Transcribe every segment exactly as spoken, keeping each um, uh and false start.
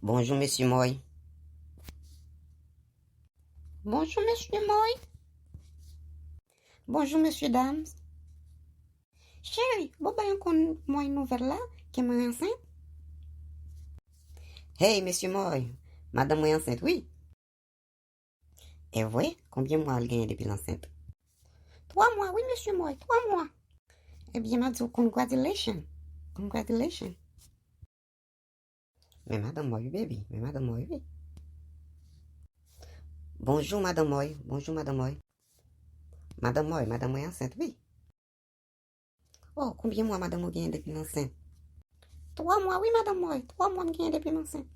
Bonjou, mesye Moy. Bonjou, mesye Moy. Bonjou, mesye Dams. Cheri, bon, bay yon konn Moy nouvèl la, ke mwen ansent. Hey, mesye Moy, madanm mwen ansent, wi. E vre? Konbyen mwa l genyen depi l ansent? Twa mwa, wi, mesye Moy, twa mwa. Ebyen, m ap di w, congratulation. Congratulation. Men madanm Moy, wi, baby. Men madanm Moy, wi. Bonjou, madanm Moy. Bonjou, madanm Moy. Madanm Moy, madanm mwen ansent, wi. Oh, konbyen mwa madanm ou genyen depi l ansent? Twa mwa, wi, madanm Moy. Twa mwa m genyen depi m ansent.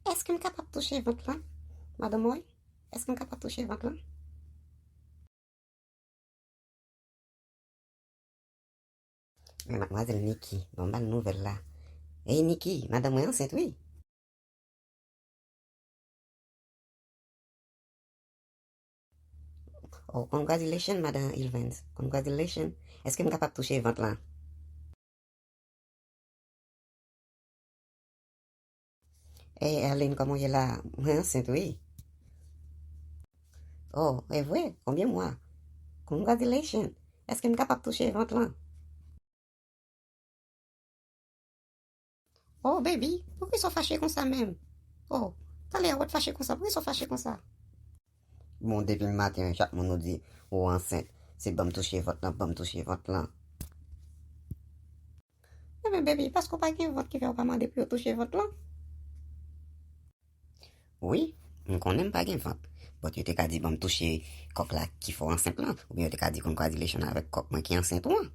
Èske m kapab touche vant lan, madanm Moy? Èske m kapab touche vant lan? Men madmwazèl Niki, bon, m ba l nouvèl la. Ey, Niki, madanm mwen ansent, wi. Oh, congratulations, madanm Ilvens. Congratulations. Èske m kapab touche vant lan? Ey, Erline, kòman w ye la? Mwen ansent, wi. Oh, e vre? Konbyen mwa? Congratulations. Èske m kapab touche vant lan? Oh, baby, poukisa w fache konsa menm? Oh, talè a w t fache konsa, poukisa w fache konsa? Bon, depi maten an, chak moun ou di ou ansent, se ban m touche vant lan, ban m touche vant lan. Ebyen, baby, paske w pa gen vant ki fè w pa mande pou yo touche vant lan? Wi, m konnen m pa gen vant. But yo te ka di ban m touche kòk la ki fè w ansent lan, oubyen yo te ka di congratulation avèk kòk mwen ki ansent ou an.